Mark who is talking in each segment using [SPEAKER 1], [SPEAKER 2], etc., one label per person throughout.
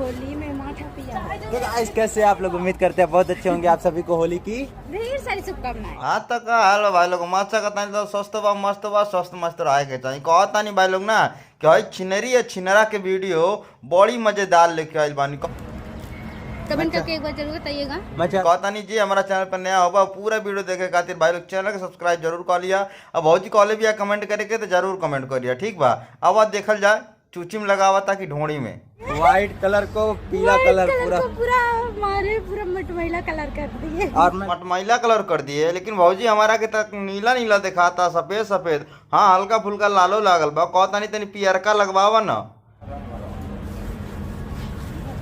[SPEAKER 1] होली में माठा पिया।
[SPEAKER 2] तो गाइस कैसे आप लोग, उम्मीद करते हैं बहुत अच्छे होंगे। आप सभी को होली की
[SPEAKER 1] ढेर सारी शुभकामनाएं।
[SPEAKER 3] हाँ तो का हाल बा भाई लोग, मस्त का तानी तो स्वस्थ बा मस्त बा स्वस्थ मस्त रहे के चाही। कहतानी भाई लोग ना कि हई छिनरी या छिनरा के वीडियो बड़ी मजेदार लेके आइल बानी।
[SPEAKER 1] कमेंट करके एक बार जरूर बताइएगा।
[SPEAKER 2] मजा
[SPEAKER 3] कहतानी जी हमारा चैनल पर नया होगा पूरा वीडियो देखे खातिर भाई लोग चैनल के सब्सक्राइब जरूर कर लिया। अब भौजी कॉले भी कमेंट करे के तो जरूर कमेंट करिया, ठीक बा। अब देखल जाए चूची में लगावा ताकि ढोड़ी में
[SPEAKER 2] व्हाइट कलर को पीला कलर पूरा
[SPEAKER 1] को पूरा मारे पूरा मटमैला कलर कर दिए।
[SPEAKER 2] और मैं
[SPEAKER 3] मटमैला कलर कर दिए, लेकिन भौजी हमारा के तक नीला नीला दिखाता, सफेद सफेद, हाँ हल्का फुल्का लालो लागल बा। कहतानी तनी पियरका लगवावा ना।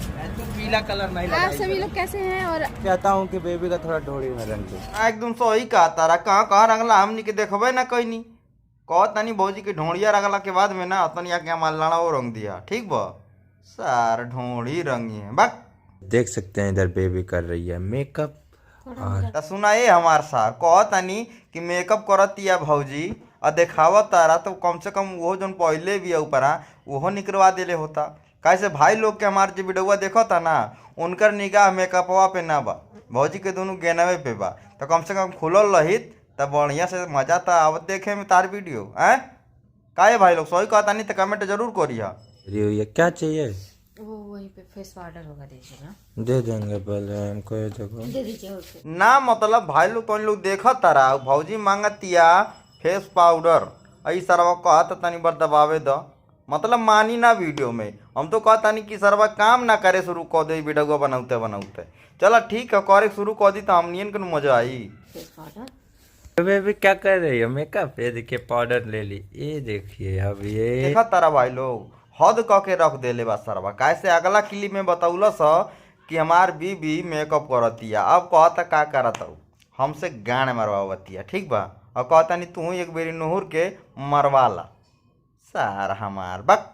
[SPEAKER 2] मैं तो पीला कलर नहीं
[SPEAKER 1] आप सभी लोग कैसे हैं? और
[SPEAKER 2] चाहता हूँ कि बेबी का थोड़ा ढोड़ी में रंग दे।
[SPEAKER 3] हाँ, एकदम सही कहा तारा, कहाँ कहाँ रंगला हमनी के देखबे ना कहीं। कहतानी भौजी के ढोड़िया रंगला के बाद में ना तनिया के हमार लाड़ा वो रंग दिया, ठीक बा। सार ढोड़ी रंगी है बक।
[SPEAKER 4] देख सकते हैं इधर बेबी कर रही है मेकअप। और
[SPEAKER 3] त सुनाए हमार सार, कहतानी कि मेकअप करतिया भौजी और देखाव तारा तो कम से कम वो जोन पहले भी ऊपरा ओहो निकलवा देले होता। कैसे भाई लोग के हमार जो वीडियोवा देखता ना उनकर निगाह मेकअपवा पे ना बा, भौजी के दोनों गेनवे पे बा। तो कम से कम खुलल रहित तब बढ़िया से मजा तो आवत देखे में तार वीडियो। हैं काहे भाई लोग सही कहतानी तो कमेंट जरूर करिया।
[SPEAKER 4] रही हुई है क्या चाहिए
[SPEAKER 5] वो वहीं पे फेस पाउडर होगा दीजिएगा।
[SPEAKER 4] दे देंगे पहले हमको, ये देखो
[SPEAKER 5] दे दीजिए और फिर
[SPEAKER 3] ना मतलब भाई लोग तो लोग देखत तारा भौजी मांगतिया फेस पाउडर ऐ सरवा कहत तनी बर दबावे द, मतलब मानी ना वीडियो में। हम तो कहतानी कि सरवा काम ना करे शुरू कर दे वीडियो बनाउते बनाउते। चलो ठीक है करे शुरू कर दी तो हमनियन के मजा आई।
[SPEAKER 5] फेस पाउडर
[SPEAKER 4] बेबी क्या कर रही है मेकअप? ये देखिए पाउडर ले ली, ये देखिए अब ये
[SPEAKER 3] देखा तारा भाई लोग हद क के रख देले बा सरवा। कैसे अगला क्लिप में बतौलस कि हमार बीबी मेकअप करतिया, अब कहता का करत हूँ हमसे गान मरवावतिया, ठीक बा। और कहतानी तू एक बेरी नुहुर के मरवाला सार हमार बक।